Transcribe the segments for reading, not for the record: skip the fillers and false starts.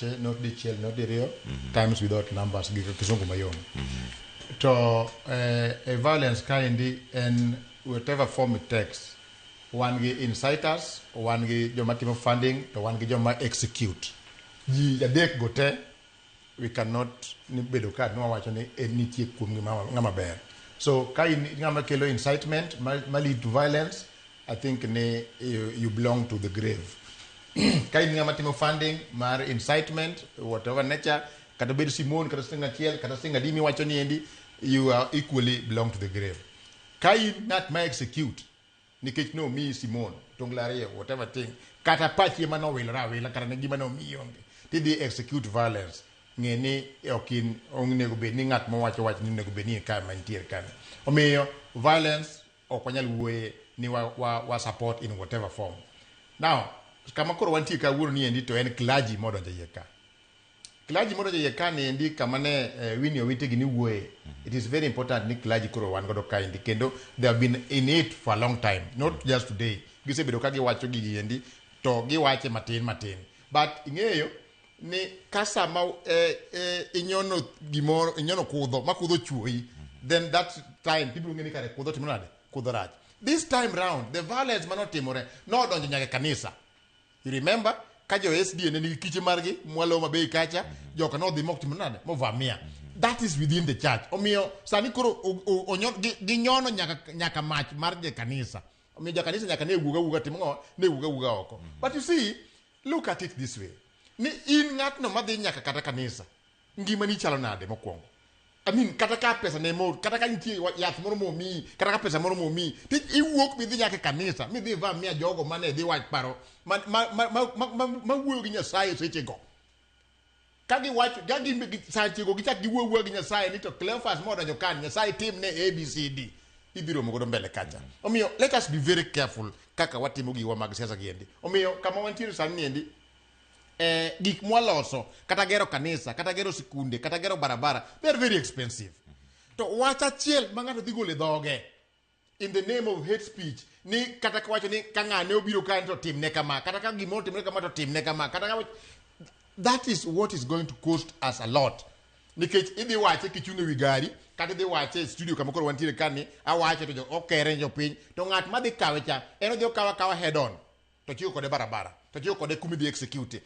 Asewache not dichiel, not diriyo, times without numbers gi kisungu mayom. To e violence kaendi en whatever form it takes. Wan gi inciters, wan gi joma timo funding, to wan gi joma execute. Ji adek go te we cannot ni bedo ka nwawacho ni en nitie kuom gima ng'ama ber. So ka in ng'ama kelo incitement ma lead to violence, I think ni you belong to the grave. Ka in ng'ama timo funding mar incitement, whatever nature, kata bed Simon, kata siling achiel, kata siling adi miwacho ni endi, you are equally belong to the grave. Ka in ng'at ma execute, nikech nomiyi Simon, tongla ariyo, whatever thing, kata pachi ema nowilore awila, kata ne gima nomiyi onge, tidhi execute violence, ng'e ni ok in onego bed ni ng'at mawacho wach ni onego bed ni ka mantiere kani. Omiyo violence ok wanyal wuoye ni wa support in whatever form. Now, kama koro wantie kawuono ni endi to en clergy modonjo iye ka. Clergy modonjo iye ka ni endi kama ne Winnie Owiti gi ni wuoye. It is very important ni clergy koro wan godo ka endi kendo they have been in it for a long time, not just today. Gisebedo ka giwacho gigi endi to giwache matin matin. But ing'eyo ni ka sama inyono gimoro, inyono kudho, ma kudho chuoyi, then that time people ng'e ni kare kudho timo nade? Kudho rach. This time round, the violence manotimore nodonjo nyaka e kanisa. You remember ka jo SDA ne nigi kiche margi mwalo Homa Bay kacha, joka nodhi mok timo nade? Movamia. That is within the church. Omiyo sani koro ginyono nyaka mach mar je kanisa. Omiyo ja kanisa nyaka ne wuog awuoga timo ng'o? Ne wuog awuoga oko. But you see, look at it this way. Ni in ng'atno madhi nyaka kata kanisa, ngimani chalo nade mokwongo? I mean, kata ka pesa ne mor, kata ka nitie yath moro momiyi, kata ka pesa moro momiyi, ti iwuok midhi nyaka e kanisa, midhi ivamia jogo mane dhi wach paro, ma wuoyo gi Nyasaye sechego. Ka giwacho, ka gin gi sechego gichak giwuo awuoya gi Nyasaye ni to Cleophas modonjo kan, Nyasaye timne ABCD. Idhi romo godo mbele kacha. Omiyo, let us be very careful kaka watimo giwa mag siasa giendi. Omiyo, kama wantiere sani niendi, gik mwaloso, kata gero kanisa, kata gero sikunde, kata gero barabara, they are very expensive. To wach achiel ma ng'ato dhi golo e dhoge, in the name of hate speech, ni kata kawacho ni ka ng'ane obiro ka to timne kama, kata ka gimoro otimre kama to timne kama, kata ka that is what is going to cost us a lot. Nikech idhi wache kichung' ewi gari, kata idhi wache e studio kama koro wantiere kani, awache to jo okere jopiny, to ng'at madhi kawe cha, en odhi okawe akawa head on, to chiwo kode barabara, to chiwo kode kuma idhi execute.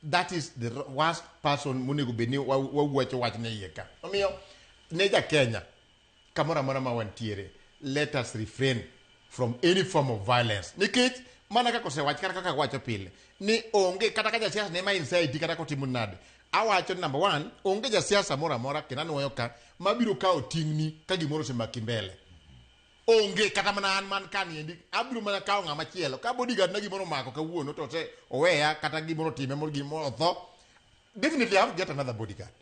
That is the worst person monego bed ni wawacho wach ne iye ka. Omiyo, ne ja Kenya, kamoro amora ma wantiere, let us refrain from any form of violence. Nikech, mana kaka osewach, kata kaka wacho pile, ni onge, kata ka jasiasa ne ma incite, kata kotimo nade. Awacho ni number one, onge jasiasa moro amora, kendo anuoyo ka, mabiro kawo ting'ni ka gimoro osemaki mbele. Onge, kata mana an man ka niendi, abiro mana kawo ng'ama chielo. Ka bodyguard na gimoro omako kawuono, to ose oweya, kata gimoro otime, moro gimoro otho, definitely I have to get another bodyguard.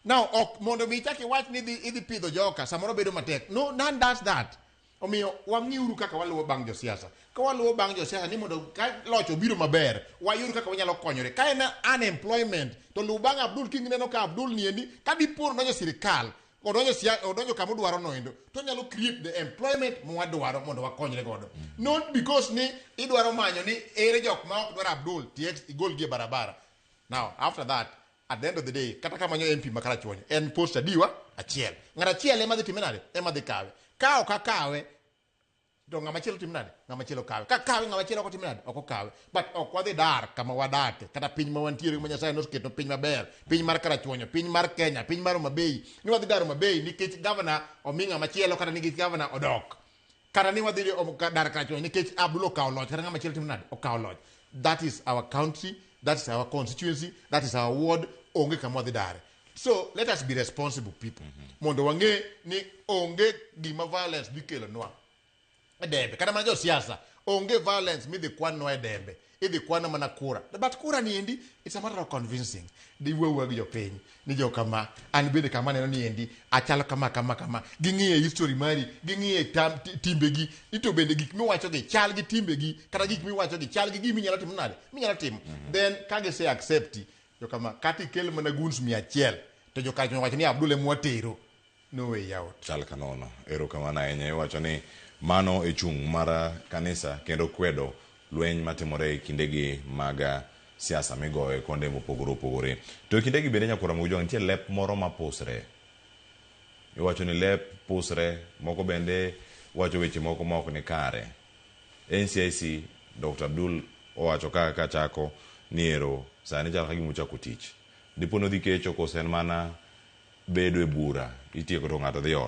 Now, ok mondo mi ichak iwach ni idhi pidho joka, samoro bedo matek. No, none does that. Omiyo, wang'iuru kaka waluwo bang' josiasa. Ka waluwo bang' josiasa ni mondo ka loch obiro maber, wayud kaka wanyalo konyore. Ka en unemployment, to luw bang' Abdul kineno ka Abdul niendi, ka dipo odonjo sirikal, odonjo kama odwaro no endo, to onyalo create the employment mwadwaro mondo wakonyre godo. Not because ni idwaro manyo ni ere jok ma ok dwar Abdul, tiek igol gi e barabara. Now, after that, at the end of the day, kata kamanyo MP ma Karachuonyo, en post adiwa achiel. Ng'at achiel ema dhi time nade? Ema dhi kawe. Ka ok akawe, to ng'ama chielo tim nade? Ng'ama chielo kawe. Ka kawe ng'ama chielo ok otim nade? Ok okawe. But ok wadhi dar kama wadake, kata piny ma wantiere ma Nyasaye noseketo piny maber, piny mar Karachuonyo, piny mar Kenya, piny mar Homa Bay. Ni wadhi dar Homa Bay nikech gavana omi ng'ama chielo kata nikech gavana odok. Kata ni wadhi dar Karachuonyo nikech Abdul okawo loch, kata ng'ama chielo tim nade? Okawo loch. That is our country, that is our constituency, that is our ward, onge kama wadhi dare. So let us be responsible people. Mondo wang'e ni onge gima violence dhi kelonwa e dembe. Kata mana josiasa, onge violence midhi kwanwa e dembe. Idhi kwana mana kura. But kura ni endi, it's a matter of convincing. Di wuowa gi jopiny, ni jo kama, an bende kama aneno ni endi, achalo kama, kama, kama. Ging'iye history mari, ging'iye timbegi, ni to bende gik miwachogi chal gi timbegi, kata gik miwachogi chal gi gima inyalo timo nade? Minyalo timo. Then ka gise accept, jo kama, kata ikel mana goons 100, to jo Karachuonyo wacho ni Abdul ema watero. No way out. Chal ka nono. Erokamano ahinya. Iwacho ni mano e chung' mar kanisa kendo kwedo lweny matimore e kindegi mag siasa migoyo e konde mopogore opogore. To e kindegi bende nyakwar Ramogi Jwang' nitie lep moro mapusre. Iwacho ni lep pusre, moko bende wacho weche moko ma ok ni kare. NCIC, Dr. Abdul owacho ka kachako ni ero sani chal ka gima ochako tich. Dipo ni odhi kecho koso en mana bedo e bura itieko to ng'ato dhi ot.